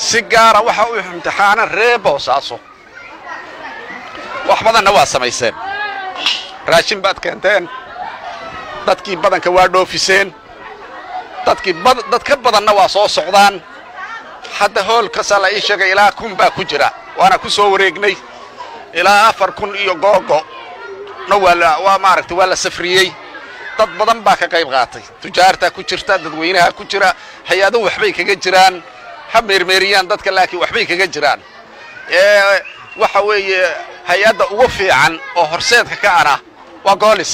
Si gaara waxa u imtixaanan ree Boosaaso. Wax badanna waa samayseen, raashin baad keenteen, dadkii badanka waa dhoofiseen, dadkii dad ka badanna waa soo socdaan. Hadda hoolkasaa la ii sheegay ilaa 1000 baa ku jira, waana ku soo wareegnay ilaa 4000 iyo googo na waa maaragtay waa la safriyey. Dad badan baa ka qayb qaatay, tujaartaa ku jirta, dadweynaha ku jira, hay-aduhu waxbay kaga jiraan, ha meermeeriyaan dadka laakiin waxbay kaga jiraan. Waxa weeye hay-adda ugu fiican oo horseedka ka ana waa Goolis,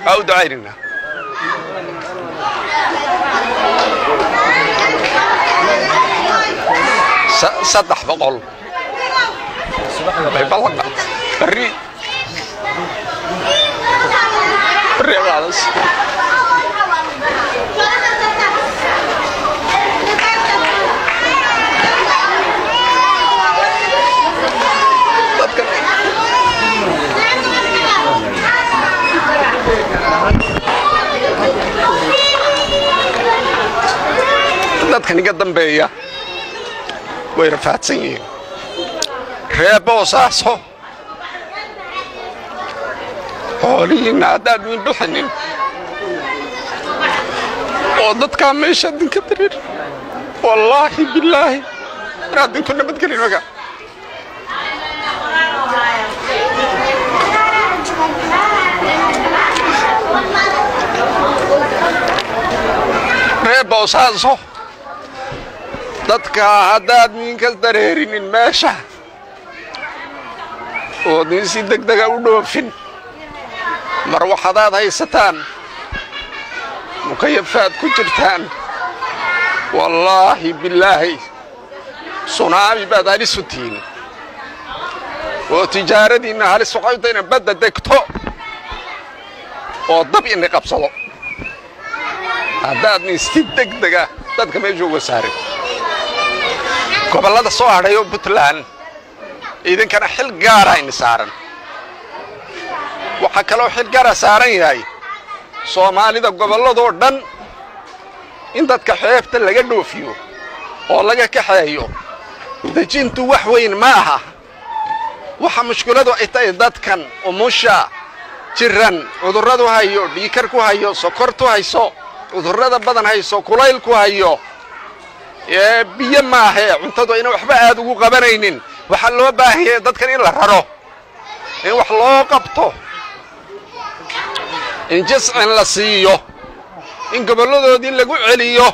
waa u ducaynaynaa. 300 bay ballan berri berri qaadas. Dadkan iga dambeeya way rafaadsan yihiin. Ree Boosaaso, xoolihiinna haddaad idin bixinin oo dadkaa meesha idinka dariir, wallaahi bilaahi inaad idinku nabadgelin maga. Ree Boosaaso, dadka haddaad idinka dareerinin meesha oodin si deg dega u dhoofin, marwaxadaad haysataan, mukayafaad ku jirtaan, wallaahi bilaahi sunaami baad halis u tihiin oo tijaaradiinna halis waxay u tahay ina badda degto oo dab ini qabsado haddaadnin si deg dega dadka meesha uga saarin. Gobollada soo hadhay oo Puntland, idinkana xil gaara ini saaran. Waxaa kaloo xil gaara saaran yahay Soomaalida gobolladoo dhan in dadka xeebta laga dhoofiyo oo laga kaxeeyo. Dejintu wax weyn ma aha. Waxa mushkiladu ay tahay dadkan umusha jiran, cudurradu hayo, dhiikarku hayo, sokortu hayso, cudurrada badan hayso, kulaylku hayo, biyo maahee cuntadu ayna waxba aad ugu qabanaynin. Waxaa loo baahanyay dadkan in la raro, in wax loo qabto, in jiscin la siiyo, in gobolladoodii lagu celiyo.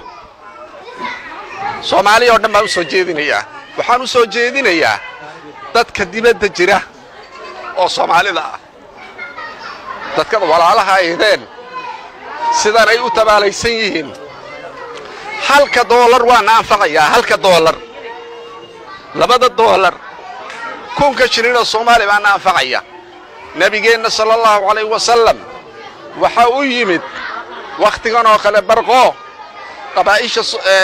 Soomaaliya oo dhan baan u soo jeedinayaa. Waxaan u soo jeedinayaa dadka dibadda jira oo Soomaalida ah, dadkada walaalaha aydeen sidan ay u tabaalaysan yihiin. Halka doolar waana anfacayaa, halka doolar, labada doolar, 1000-ka shilin oo Soomaaliya baana anfacaya. Nebigeenna sala allahu calayh wasalam waxa u yimid wakhtigan oo kale barqo qabaa'isha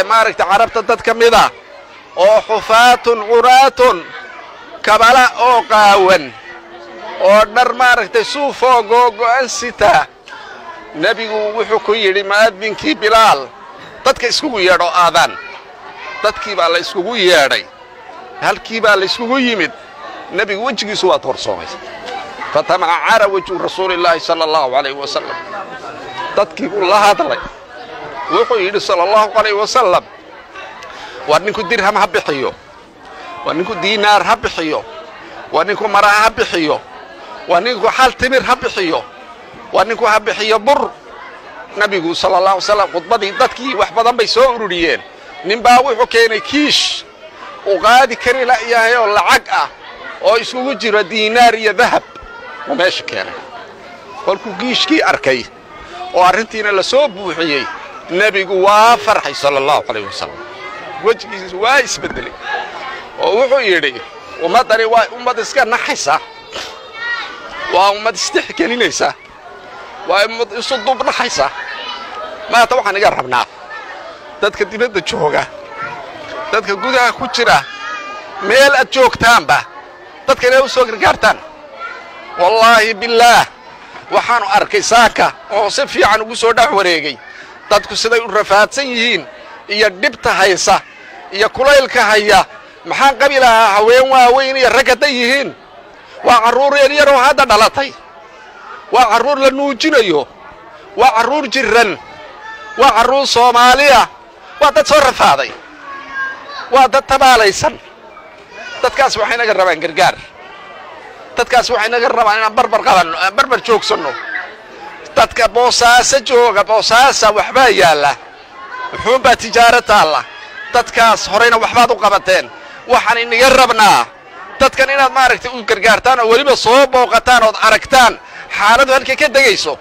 maaragtay Carabta dad ka mid ah oo xufaatun curaatun, kabala oo qaawan oo dhar maaragtay suufoo googo'an sita. Nebigu wuxuu ku yidhi mu'adinkii Bilaal, dadka iskugu yeedho aadaan. Dadkii baa la iskugu yeedhay, halkii baa la iskugu yimid. Nebigu wejigiisu waa toorsoomay, fatamacara wejhu rasuulillaahi sala allahu calayhi wasalam. Dadkii buu la hadlay, wuxuu yidhi sala allahu calayhi wasalam: waa ninku dirham ha bixiyo, waa ninku diinaar ha bixiyo, waa ninku maraha ha bixiyo, waa ninku xal timir ha bixiyo, waa ninku ha bixiyo bur. Nabigu sala allah alay slam khudbadii dadkii wax badan bay soo ururiyeen. Ninbaa wuxuu keenay kiish uu qaadi kari la'yahay oo lacag ah oo iskugu jiro diinaar iyo dahab uu meesha keenay. Kolkuu kiishkii arkay oo arrintiina la soo buuxiyey, nebigu waa farxay sala allahu calayh wasalam, wejigiisu waa isbeddelay oo wuxuu yidhi: ummaddani waa ummad iska naxaysa, waa ummad istixgelinaysa, waa ummad isu duubnaxaysa. Maanta waxaan iga rabnaa dadka dibadda jooga, dadka gudaha ku jira, meel aad joogtaanba dadka inay u soo gargaartaan. Wallaahi bilaah waxaanu arkay saaka oo si fiican ugu soo dhex wareegay dadku siday u rafaadsan yihiin iyo dhibta haysa. iyo kulaylka haya. Maxaan qabi lahaa haween waaweyn iyo rag hadday yihiin? Waa carruur yaryaroo hadda dhalatay, waa carruur la nuujinayo, waa carruur jirran, waa carruur Soomaaliya, waa dad soo rafaaday, waa dad tabaalaysan. Dadkaas waxay naga rabaan gargaar. Dadkaas waxay naga rabaan inaan barbar qabanno, aan barbar joogsanno. Dadka Boosaaso jooga, Boosaasa waxbaa yaalla, wuxuunbaa tijaaro taalla. Dadkaas horeyna waxbaad u qabateen. Waxaan inaga rabnaa dadkan inaad maaragtay u gargaartaan oo weliba soo booqataan ood aragtaan xaaladdu halkay ka degayso.